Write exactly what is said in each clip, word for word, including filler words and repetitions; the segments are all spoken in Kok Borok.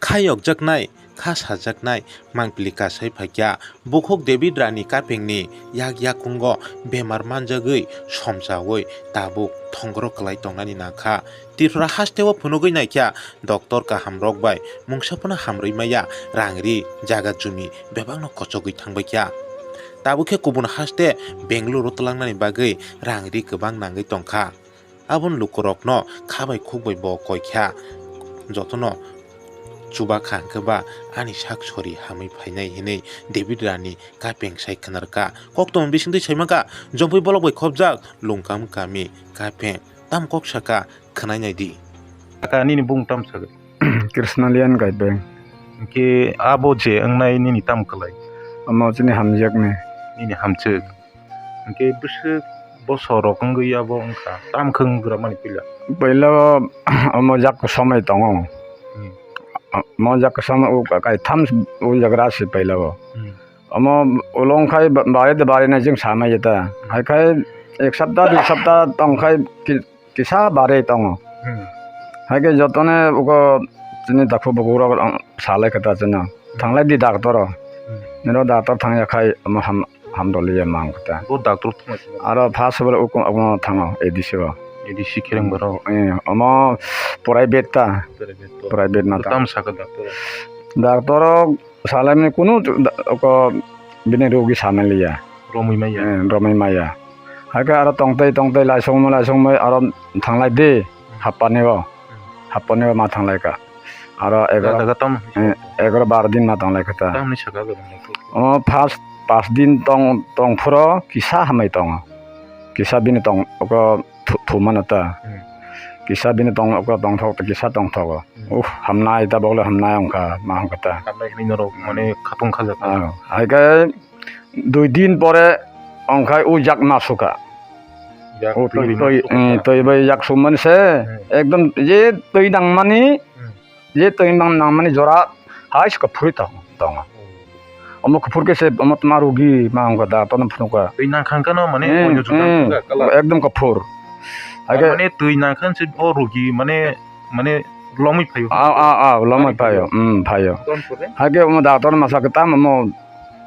Kha yokjaknai, kha sajaknai mangpili kasai phaikya, bukhuk David Rani kapengni yak yakungo bemar manjagwi somchaui tabuk thongro kwlai tongnani nangkha. Tripura hasteo phunugwi naikha, doctor kahamrok bai mungsa phano hamrwi maya, rang ri jaga jumi bebakno kochogwi thangbaikha. Tabuk khe kubun haste Bengaluru twlangnani bagwi rang ri kwbang nangwi tongkha. Aboni lukurokno kha bai khuk bai bo koikha, jotono chubakha hwnkhe ba ani sak sori hamwi phainai hinwi David Rani kapeng sai khwnarkha. Koktwma bisingtwi saimankha, Jompui bolok bai khopjak Lungkam kami kapeng. Tam kok saka, khwnai nai di. Kaka, nini bung tam sakha? Krishnalian Gaibeng. Hwnkhe abo je wngnai nini tam kwlai? Omo chini hamjakni. Nini hamchwk. Hwnkhe bwswk bosor rok wngwi abo wngkha, tam khe wngwi rwmani puila? Puila o omo jak somai tongo. Hmm. Omo jak somai o kaitham o jagra se puila o. Hmm. Omo ulo wngkhai ba-, bari de bari nai jeng samai ta. Hmm. Haikhai ek sapta dui sapta tongkhai ki-, kisa bari tongo. Hmm. Haikhe jotone uko chini takhuk bukhuk rok, um, salai khe ta chwngno. Hmm. Thanglai di doctor o. Hmm. Niro doctor thangya khai omo ham-, hamdoliya mang khe ta. Bo doctor thangma sima? Aro first bole uko, uko thango A D C o. A D C Khereng borok. Eh, omo private ta. Private to. Private ma ta. Tam saka doctor o? Doctor o Salaimani kunu uko bini rogi samaliya. Romwi maya. Eh, romwi maya. Haikhe aro tongtwi tongtwi laisongmwi laisongmwi aro thanglai di, hmm, happanio. Hmm. Happanio ma thanglaikha. Aro egaro, jaga tam, eh, egaro baro din ma tonglaikha ta. Tamni saka jaga. O first pas din tong, tongphuru kisa hamwi tongo. Kisa bini tong, uko thu-, thumano ta. Hmm. Kisa bini tong, uko tongthok, kisa tongthogo. Hmm. Uh, hamnai ta bokle hamnai wngkha, ma wngkha ta. Hamnai hinwi norok, hmm, mane khatung kha jaka. Ah, haikhe dui din pore wngkha u jak ma sukha. Jak u twi, twi bai twi, ma sukha, hmm, twi bai jak sumani se, hmm, ekdom je twi nangmani, hmm. Je twi mang nangmani jora hai se kuphur tong-, tongo. Omo kuphur khe se omo tma rogi ma wngkha da, tono phunukha. Twi nangkha khe no mane, hmm, onyo juda, hmm, wngkha colour. Ekdom kuphur. Haikhe mane twi nangkha se o rogi mane, mane lomwi phaio. A, a, a, lomwi phaio. Hmm, phaio. Don pore? Haikhe omo doctor masa khe tamo omo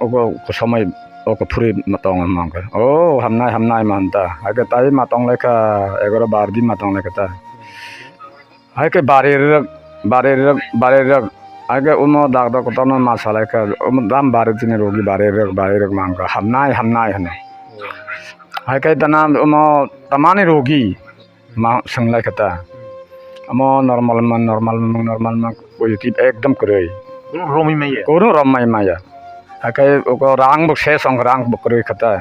oko somoi oko phuri ma tongo ma wngkha. O hamnai, hamnai ma hwn ta. Haikhe tai ma tonglaikha egaro bar din ma tonglaikha ta. Hai khe bari rwk, bari rwk, bari rwk. Hai khe omo doctor kotorno ma salai kha, omo dam bari tini rogi bari rwk, bari rwk ma wngkha, hamnai, hamnai hwnwi. Hai khe tana omo tamani rogi ma swng lai kha ta. Omo normal ma, normal ma, normal ma, positive ekdom kwrwi. Kunu romwi maya? Kunu romwi maya. Hai khe oko rang bo ses wng, rang bo kwrwi kha ta.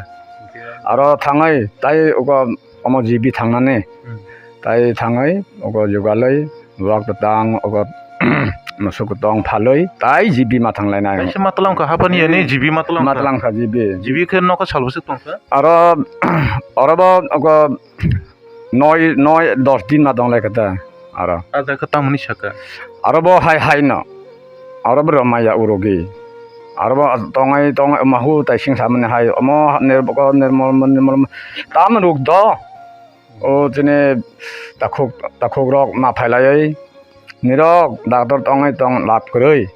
Aro thangwi tai oko omo G B thangnani, hmm, tai thangwi ogo jugalwi wak tang ogo musuk tong phalwi tai G B ma thanglai nai. Kaisa matwlang kha hapani, hmm, ani G B matwlang kha. Matwlang kha G B. G B khe nokha salbwswk tongkha? Aro, oro bo ogo noi, noi, dos din ma tonglai kha ta aro. A jaga tamoni saka? Aro bo hai, hai no. Aro bo romaya urogi. Aro bo tongwi, tongwi mahu tai sing samani hai. Omo nir-, nirmol, nirmol, tam ruk do. O chini takhuk, takhuk rok ma phailaiwi nirok doctor tongwi tong lab kwrwi.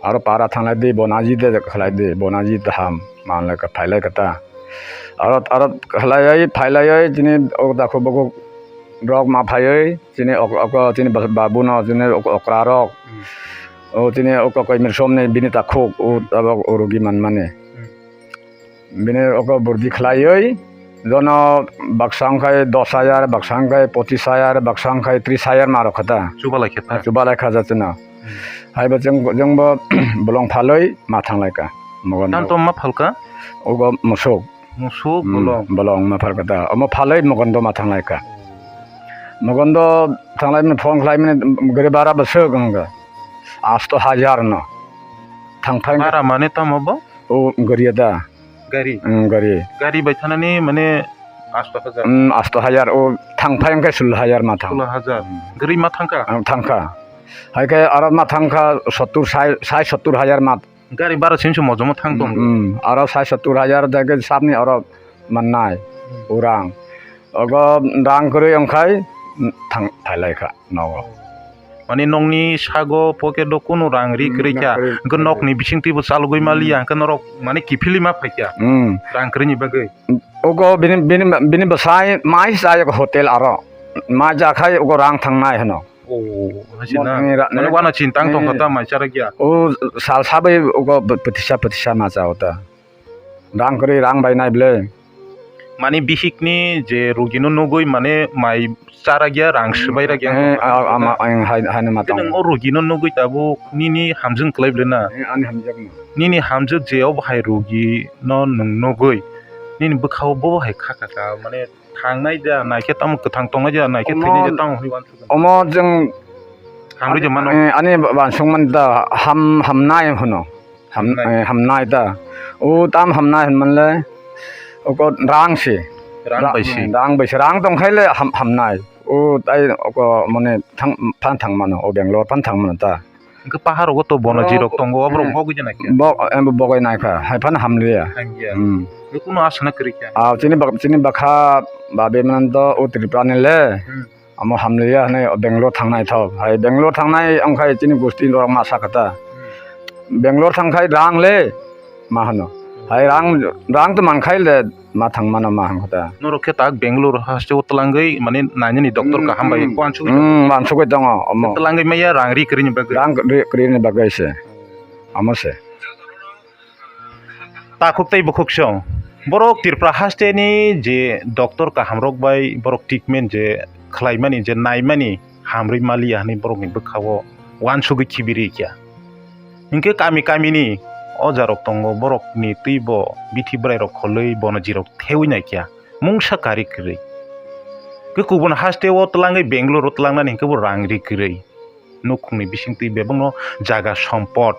Aro para thanglai di, bonaji de khlai di, bonaji de ham manlai ka phailai kata. Aro, aro khlaiwi, phailaiwi chini o takhuk bukhuk rok ma phaiwi chini ok-, ok-, chini bas-, babu no chini ok-, okra rok. Hmm. O chini ok-, ok-, mirsom ni bini takhuk o tabok o rogi manmani. Hmm. Bini oko burdi khlaiwi, jono baksa wngkhai dos hajar, baksa wngkhai pochis hajar, baksa wngkhai tris hajar ma rok kha ta. Chubalai khe ta. Chubalai kha jatino. Hmm. Hai bo chwng, chwngbo bolong phalwi ma thanglai ka. Mogon tam rok. Tom ma phalka? Ogo musuk. Musuk, hmm, bolong. Bolong ma phalka ta. Omo phalwi mogon do ma thanglai ka. Mogon do thanglai mani phone khlai mani gari bara bwswk wngkha. Asto hajar no. Thangphai wngkha. Bara mane tamo bo? O gari da. Gari? Mm, gari. Gari bai thanani mane asto hajar? Mm, asto hajar. O thangphai wngkhe sullo hajar ma thang. Sullo hajar. Gari ma thangkha? Ang thangkha. Hai khe aro ma thangkha sottur, sai, sai sottur hajar ma. Gari bara sini se mojomo thang tong. Mm, mm. Aro sai sottur hajar dagi sapni aro mannai. Hmm. Urang. Ogo rang kwrwi wngkhai thang phailai kha nogo. Mane nokni sago pocket o kunu rang ri kwrwi kha. Hwnkhe nokni bisingtwi bo chalogwi maliya, hwnkhe norok mane kiphilwi ma phaikha. Hmm. Rang kwrwini bagwi. Ogo bini, bini, bini bwsai mai chaya hotel aro. Mai chakhai ogo rang thangnai hwno. Oh, hachi na. Mane wano chini tang tongkha ta mai charakya. O sal sabai ogo pwtisa pwtisa ma chao ta. Rang kwrwi rang bai nai ble. Mane bihikni je rugino nugwi mane mai charakya rang swbai rakya. Eh, a, a, ama, ang hai, hai ma tong. Nwng o rugino nugwi tabuk nini hamjwng kwlai ble na. Eh, ani hamjwk no. Nini hamjwk je obo hai rugino nwng nugwi. Nini bwkhao bobo hai kha kha ka mane thangnai da naikhe tamo kwthang tongnai da naikhe thwinai da tamo hwnwi uansukha. Omo jwng hamrwi da mano. Eh, ani uansukmani da ham, hamnai hwno. Ham-, hamnai. Eh, hamnai ta. O tam hamnai hwnmanle, oko rang se. Rang bai se. Rang bai se. Rang tongkhaile ham-, hamnai. O tai oko mane thang, phan thang mano, o Bangalore phan thang mano ta. Hwnkhe pahar rogo to bono jirok tongo, oborok bogwi jana khe. Bo-, em, bogwi naikha, hai phano hamliya. Hamya. Hmm. Hwnkhe kuno asana kwrwi kha. Ah, chini bak-, chini bakha babe manando o Tripura ni le. Hmm. Amo hamliya hwnwi Bangalore thangnai thok. Hai Bangalore thangnai wngkhai chini gusti norok ma sakha ta. Hmm. Bangalore thangkhai rang le ma hwno. Hai rang, rang to mankhai le ma thang mano ma hwnkha ta. Norok khe tak Bangalore haste o twlangwi mane nainani doctor kaham bai uansugwi tongo. Hmm, uansugwi tongo omo. Twlangwi maya rang ri kwrwini bagwi. Rang ri kwrwini bagwi se. Amo se. Takhuk tei bukhuk song. Borok Tripura haste ni je doctor kaham rok bai borok treatment je khlaimani je naimani hamrwi maliya hwnwi borok ni bwkha o uansugwi khibiri kya. Hinkhe kami kami ni oja rok tongo borok ni twi bo bithi bwrai rok kholwi bono jirok thewi nai kya mungsa kari kwrwi. Khe kubun haste o twlangwi Bangalore o twlangnani hinkhe bo rang ri kwrwi. Nukhungni bisingtwi bebakno jaga sompot,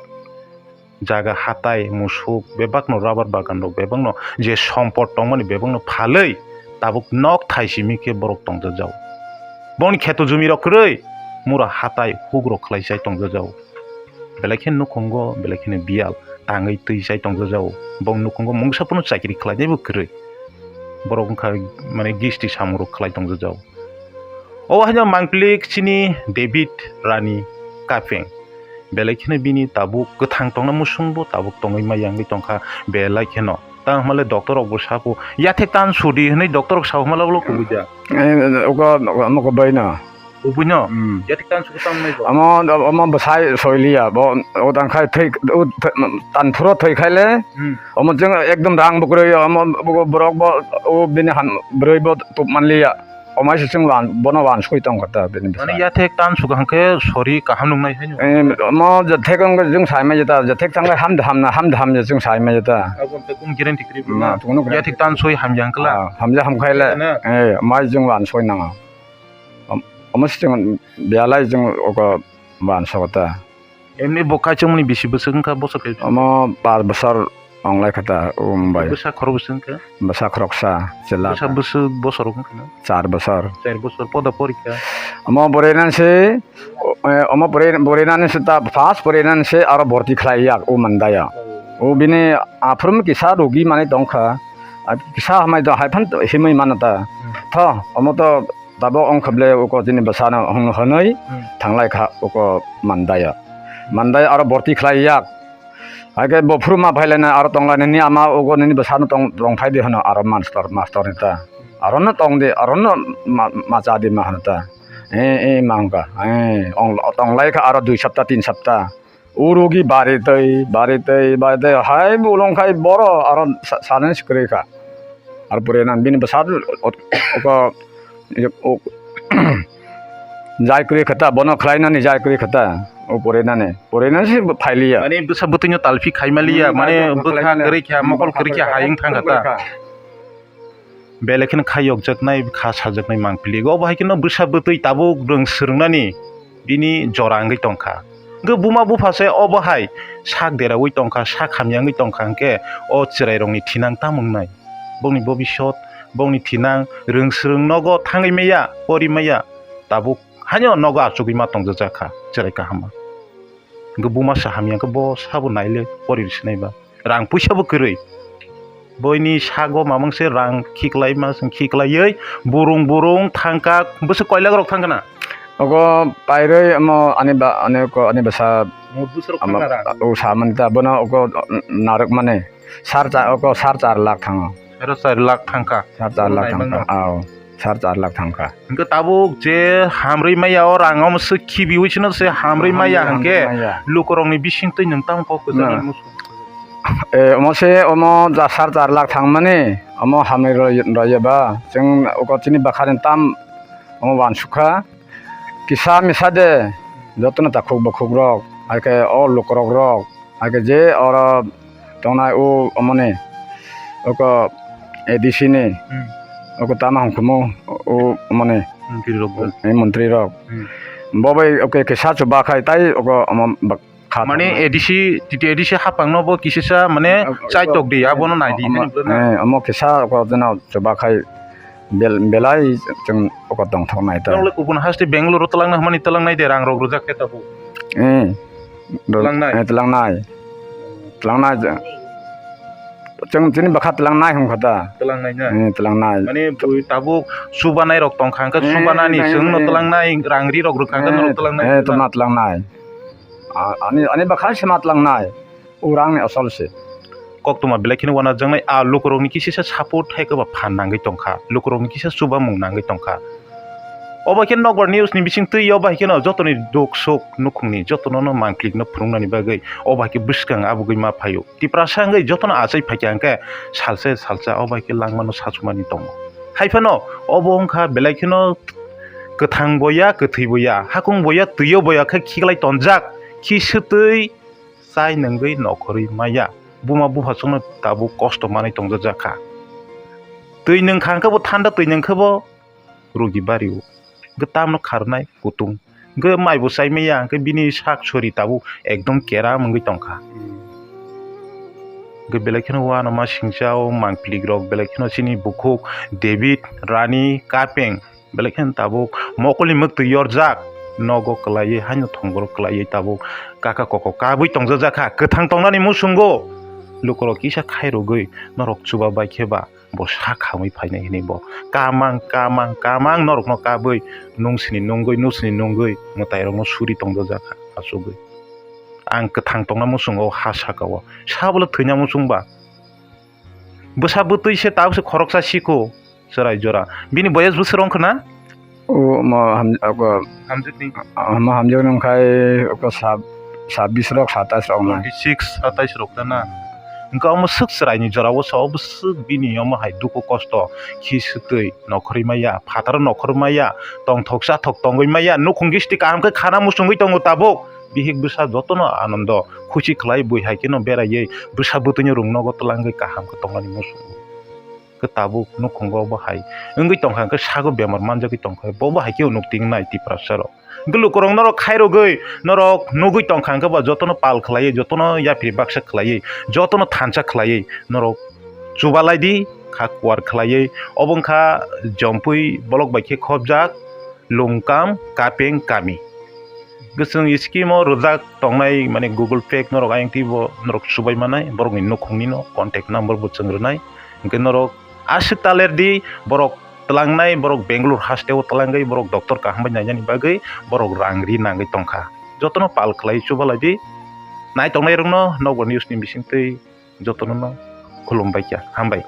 jaga hatai, musuk, bebakno rubber bagan rok, bebakno je sompot tongmani bebakno phalwi tabuk nok thai simi khe borok tongjajago. Bongni kheto jumi rok kwrwi mura hatai hugrok khlai chai tongjajago. Belai khe nukhungo, belai kheno biyal tangwi twi chai tongjajago. Bong nukhungo mungsa phano chakri khlainaibo kwrwi. Borok wngkha mane gisti samung rok khlai tongjajago. O haino mangpili chini David Rani Kapeng. Belai kheno bini tabuk kwthang tongna musung bo tabuk tongwi maya wngwi tongkha belai kheno. Tang hwnmale doctor rok bo sabo yathek tan sudi hwnwi doctor rok sao hwnmale ulo kubui da. Eh, ogo, ogo, ogo bai na. Kubui no? Hmm. Yathek tan suku tang nai bo. Amo, amo bwsai soiliya bo, o tang khai thwi, o thwi, tan phuro thwi khai le. Hmm. Omo jeng ekdom rang bo kwrwi, omo bo borok bo, o bini han bwrwi bo tup manliya. Omai se chwng wan, bono wan soi tong kha ta bini bwsai. Mane yathek tan sukha hwnkhe sori kaham nungnai haino. Eh, mo je thek wng je chwng sai ma je ta, je thek thang khe ham de ham na, ham de ham je chwng sai ma je ta. Abo hwnkhe kung guarantee kwrwi bo na, na. Tungno guarantee. Yathek tan soi hamya hwnkhe la. Ah, hamya ham khai le. Ena. Eh, mai chwng wan soi nang. Om-, omo se chwng biyalai chwng ogo wan soi ta. Emni bo kaichomni bisi bwswk wngkha bosor khe? Omo par bosor wnglai kha ta, o mbai. Bwsa khorok bwswk wngkha? Bwsa khoroksa, chwla. Bwsa bwswk bosor wngkha na? Char bosor. Char bosor, poda porikha? Omo bwrwi nan se, o, eh, omo bwrwi, bwrwi nan se ta, first bwrwi nan se aro borti khlai yak, o mandaya. Oh. O bini aphuru kisa rogi manwi tongkha, a kisa hamai do, hai phan himwi mano ta. Hmm. Tho, omo to Tabok wngkha ble uko chini bwsano hwn-, hwnwi Hmm. thanglai kha uko Mandaya. Mandaya aro borti khlai yak. Hakhe bo phuru ma phailaina aro tonglaina, "Nini ama uko nini bwsano tong, tong phai di," hwno aro master, master ni ta. "Aro no tong di, aro no ma, ma cha di," ma hwno ta. E, e, ma hwnkha. E, ong, tonglai kha aro dui sapta, tin sapta. Urugi bari twi, bari twi, bari twi, hai bo ulong khai boro aro sa-, sanani se kwrwi kha. Ar pore nan bini bwsa ot-, oko, o, jai kwrwi kha ta, bono khlai nani jai kwrwi kha ta, o pore nani, pore nani se phailiya. Mane bwsa bwtwino talphi khai maliya, hmm, mane bwkha kwrwi kha, mokol kwrwi kha, hayung thang kha ta. Belai kheno kha yokjaknai, kha sajaknai mangpili. Obo hai kheno bwsa bwtwi tabuk rwng swrwngnani bini jora wngwi tongkha. Hwnkhe buma bupha se obo hai sak deraui tongkha, sak hamya wngwi tongkha, hwnkhe o chwrairokni thinang tamo wngnai? Bongni bobisot, bongni thinang rwng swrwng nogo thangwi maya, pori maya, tabuk haino nogo achugwi ma tongjak kha chwrai kaham. Hwnkhe buma se hamya khe bo sabo naile pori rwswnai ba. Rang puisa bo kwrwi. Boini sago mamang se rang khiklai ma, khiklaiwi burung burung thangkha, bwswk koilak rok thangkha na? Ogo pairwi omo ani ba, ani ko, ani bwsa. Mo bwsarok ama, thangna rang. O samani ta bono ogo narwk mani. Sar cha, ogo sar char lakh thango. Ero char lakh thangkha. Sar char lakh thangkha. Naimano. Ao. Sar char lakh thangkha. Hwnkhe tabuk je hamrwi maya o rang omo se khibiwi sino se hamrwi maya hwnkhe hamrwi maya. Lukurokni bisingtwi nwng tamo kok kwchangni muchung. E, omo se, omo ja sar char lakh thangmani, omo hamrwi rw-, rwya ba, chwng ogo chini bwkhani tam omo uansukha. Kisa misa de, jotono takhuk bukhukrok, hai khe o lukurok rok, hai khe je oro tongnai o omoni, oko A D C ni, hmm, oko tamo hwnkhamo o omoni, montri rok, o, e, montri rok. Hmm. Bo bai oke kisa chubakhai tai ogo omo bak-, kha mane thangna. A D C, T T A D C hapang no bo kisisa mane, ah, chai tok di, ah, abono nai di, omo, nini bwrwkno. Eh, omo kisa ko jeno chubakhai bel-, belai chwng oko tongthok nai ta. Nokle kubun haste Bangalore o twlangna hwnmani twlangnai de, rang rok rwjak khe tabuk. Eh, twlangnai? Eh, twlangnai. Twlangnai je. Chwng chini bwkha twlangnai hwn kha ta. Twlangnai na? Eh, twlangnai. Mane bui tabuk chubanai rok tongkha hwnkhe, eh, chubanani nai, chwngno eh, twlangnai, rang ri rok rwkha hwnkhe, eh, norok twlangnai, eh, twlangnai. Twma twlangnai. A-, ani, ani bwkha se ma twlangnai, o rang ni asol se. Koktwma belai kheno uanajaknai, a lukurokni kisisa support hai khe ba phan nangwi tongkha, lukurokni kisa chubamung nangwi tongkha. Obo khe nokbar news ni bisingtwi o bai kheno jotoni duk suk nukhungni jotono no mangklik no phwrwngnani bagwi o bai khe bwskang abugwi ma phaio. Tiprasa wngwi jotono achai phaikha hwnkhe salsa salsa o bai khe langmano sachumani tongo. Hai phano obo wngkha belai kheno kwthang boya, kwthwi boya, hakung boya, twio boya khe khiklai tonjak, khi swtwi chai nungwi nokhorwi maya. Buma buphasongno tabuk kosto manwi tongjak kha. Twi nungkha hwnkhe bo thanda, twi nungkhe bo rugi bario. Hwnkhe tamno kharnai kutung. Hwnkhe maibo chai maya, hwnkhe bini sak sori tabuk ekdom keram wngwi tongkha. Hwnkhe belai kheno uanama singcha o mangpili rok, belai kheno chini bukhuk David, Rani, Kapeng. Belai kheno tabuk mokolni mwktwi yorjak, nogo kwlaiwi, haino thongborok kwlaiwi tabuk kaka koko kabwi tongjak kha. Kwthang tongnani muchungo lukurok kisa khairogwi norok chuba bai khe ba bo sak hamwi phainai hwnwi bo kamang, kamang, kamang norokno kabwi nungsini nungwi, nusini nungwi mwtairokno suri tongjak kha achugwi. Ang kwthang tongna muchungo ha saka o, sabole thwina muchung ba. Bwsa bwtwi se tabuk se khoroksa sikho chwrai jora. Bini boyes bwswk wngkha na? O mo ham-, oko hamjakni, mo hamjakni wngkhai oko sab-, sabbish rok, satais rok na. Twenty six, satais rok ta na. Wngkha omo swk chwraini jora o sa, obo swk bini omo hai dukhu kosto, khi swtwi nokhorwi maya, phataro nokhorwi maya, tongthok chathok tongwi maya, nukhung gisti kaham khe khana muchungwi tongo tabuk. Bihik bwsa jotono anondo khusi khlai bui hai kheno beraiwi bwsa bwtwino rung nogo twlangwi kaham khe tongnani muchungo. Khe tabuk nukhungo bo hai wngwi tongkha hwnkhe sago bemar manjagwi tongkha, bo bo hai khe nuk tingnai Tiprasa rok. Hwnkhe lukurok norok khairogwi norok nugwi tongkha hwnkhe ba jotono pal khlaiwi, jotono yapri baksa khlaiwi, jotono thansa khlaiwi norok chubalai di kha kuar khlaiwi. Obo wngkha jompui bolok bai khe khopjak. Lungkam, Kapeng, Kami. Gusung scheme o rwjak tongnai, mane Google Pay norok ayang twi bo norok chubai manai, borokni nukhungni no contact number bo chwng rwnai. Hwnkhe norok aswk ta ler di, borok twlangnai, borok Bangalore haste o twlangwi borok doctor kaham bai nainani bagwi borok rang ri nangwi tongkha. Jotono pal khlai chubalai di, nai tongnai rokno nokbar news ni bisingtwi jotono no khulum bai kha, hambai.